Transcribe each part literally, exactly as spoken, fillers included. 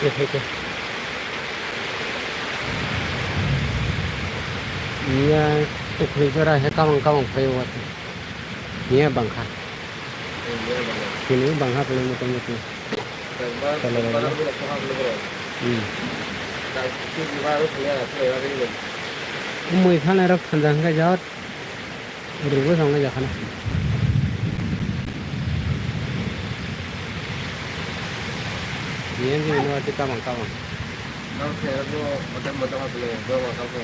Khe khe. Iya, tukri jora he kamang kamang phai o. Iya bangkha. Kini bangkha pele moto moto. Tolo rok. Hmm. Mui phalnai rok thanja hwnkhe jat. Rwgo thangwi jakhana. Yen jini no ati kamang kamang. Nang khe bo motom motom ha pele, bo motom khe.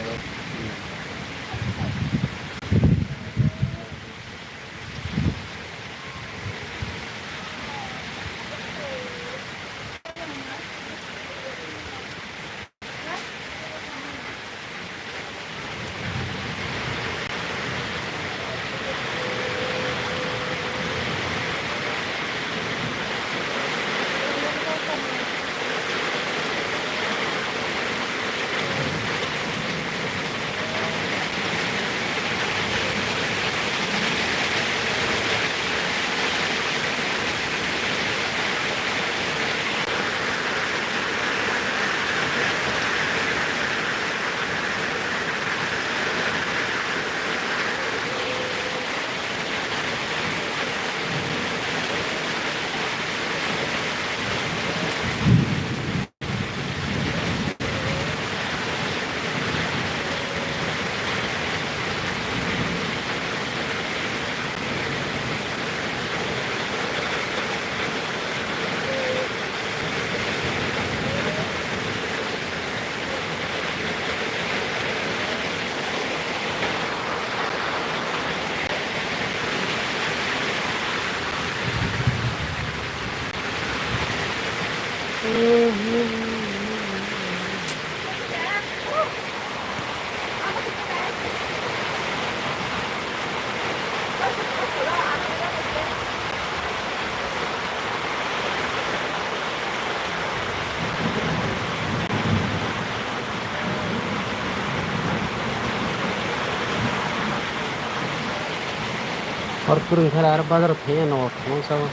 Hor kwrwng khe aro bazar thangya nogo thangma sabo.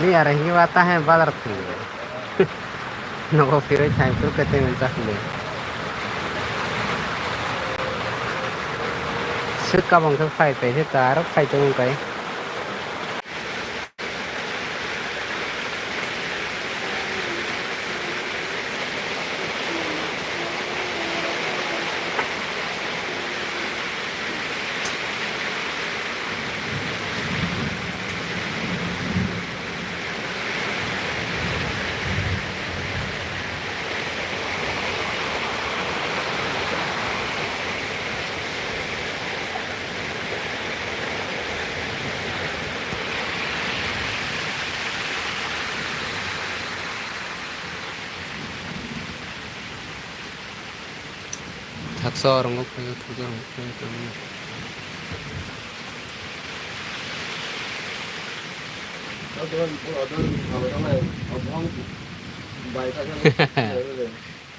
Ni aro hinwi ba ta hai bazar thangya. Nogo phirwi thang phuru khe tei mancha hwnwi. Swk kabang khe phai phai khe ta aro phai tongo kai. Thaksa oro wng phai o, thaksa oro wng phai o.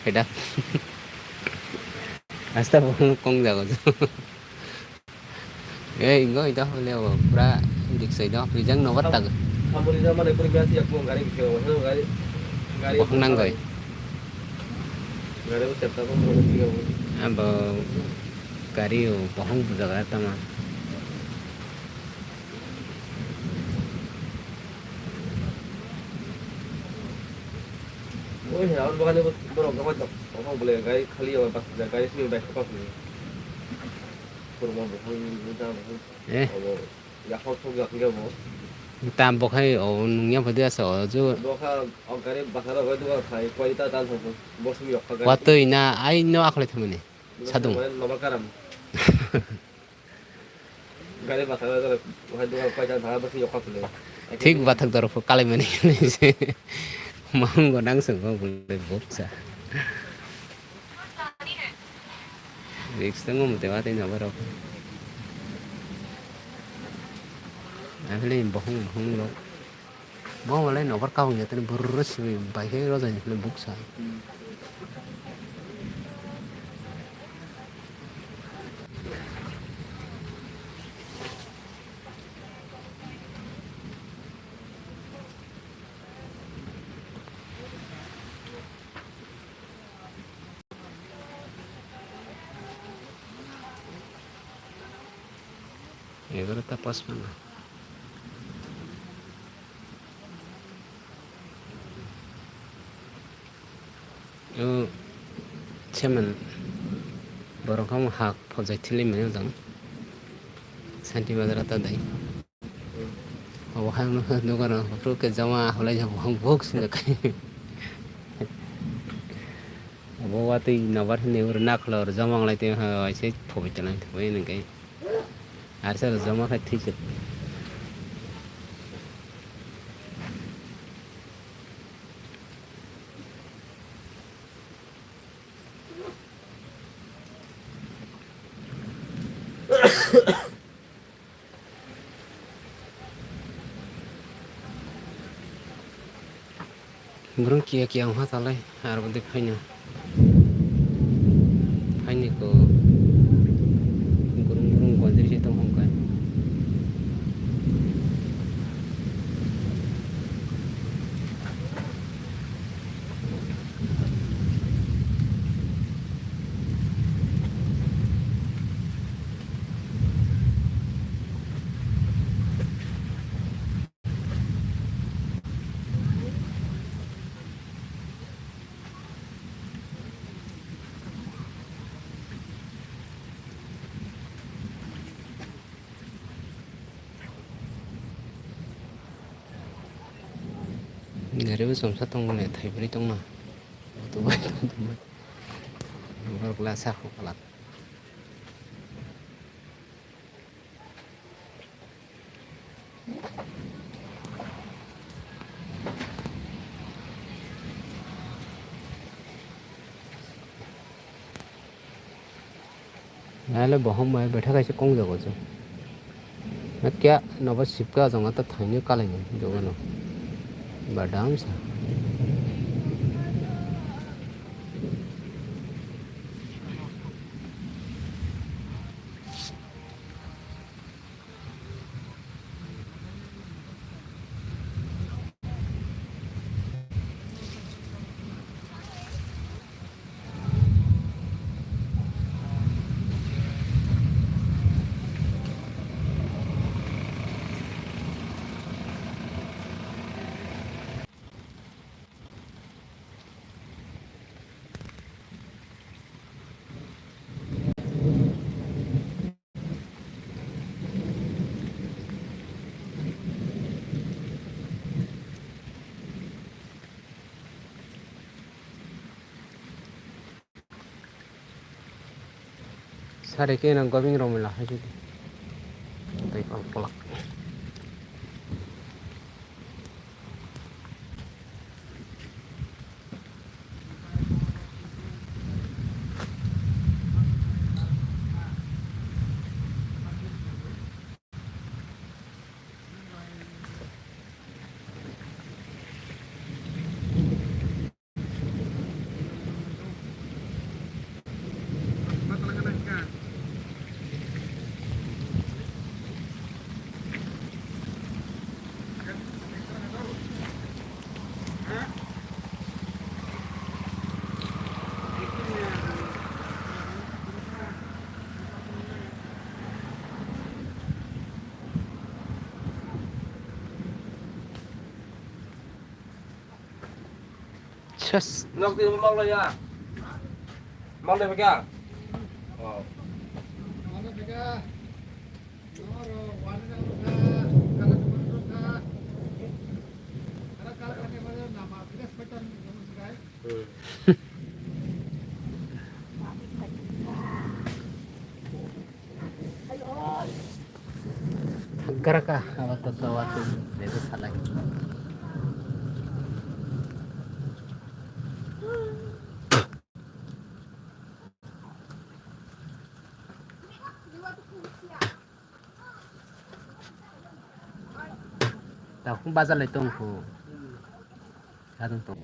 Haida. Asta bo kong jago. Ei, ingo ito hole o, pura dik sai do, rijang no batta. Samuri na mane puri biasi yakung gari bikhe o, gari, gari. Bohong nang goi. Gari bo chepta bo mo bikhe o. Abo gari o, bohong bujaga tama. Oi, he, aboni bagani bo, borok gabay tok, bohong bole gari khali o, bak, gari simi bai khapa simi. Kurma bohong, buja bohong. Eh. Abo. Yakhok thok jak ya bo. Tam bo khai o nungya phadi asa o ju. Bo kha o gari bakhara bai duga khai koi ta tan thok. Bo simi yok kha gari. Watwi na ai no akhle thumani. Sadung. Mane normal karam. Gari bakhara bai duga khai ta thok bo simi yok kha thule. Thik bathak dor pho kalai mani. Mango nang sung bo buksa. Risk tong mute wa tei nobar rok. Aphile bohong bohong rok. Bo malai nobar kahung ya tei burro simi bai khe rojai ni buksa. Egarota pachpanno. O semen borok ham hak phojai thili mani jang. Santi bazar ta dai. Obo hai mo dogan o phuru ke jama holai jabo hang bok singa kai. Obo watwi nabar hini ur nakhlor jama nglai twi hai se phoboi tanai thangbai nang kai. Arsa jama khai thik. Borong kiya kiya wngkha talai, aro bwdwi phaino. Phaini ko gurung gurung gonjri se tong hong kai. Gari bo chomsa tongmani thaibrwi tongna. Auto bai tongmani. Borok glass sakho kwlak. Nale bohong bai betha kaisa kong jago se. Kya nobo sipka jong ta thaini kalaini jogano. Badam sa. Sari khe nang gobing rok mela hai jodi. Tei pal polak. Ses. Nok di mok lo ya. Mok de bega. Oh. Hmm. Haggaraka, abo to dawa twi bebak salai. Takhung bazar lai tong kho. Kadang tong.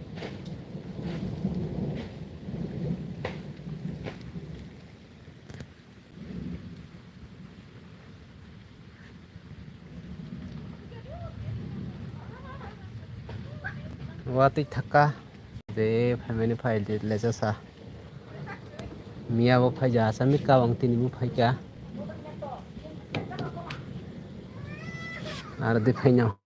Watwi thaka. De family file de lejasa. Miya bo phaija asami kawang tini bo phaika. Ar di phaino.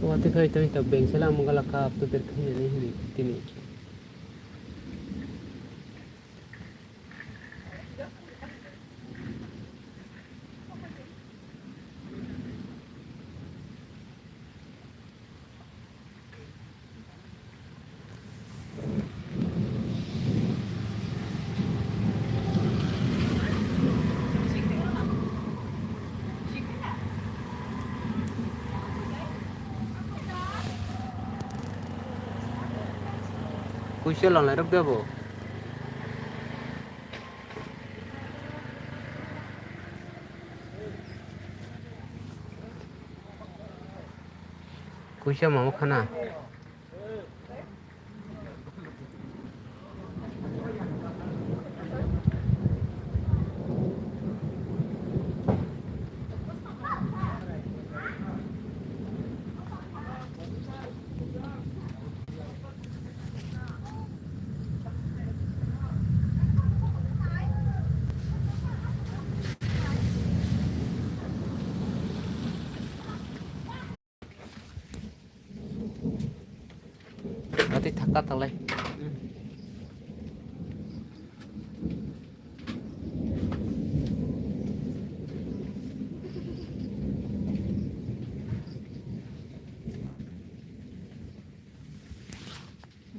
Kawatwi khai tongwi tabuk beng sela amo gala kap to ter khai nani hini tini. Kuisa lanai rok de bo. Kuisa mamo khana. Ati thaka talai.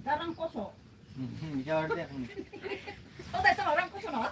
Darang kosok. Jor de. Kau tak sama orang kosok no?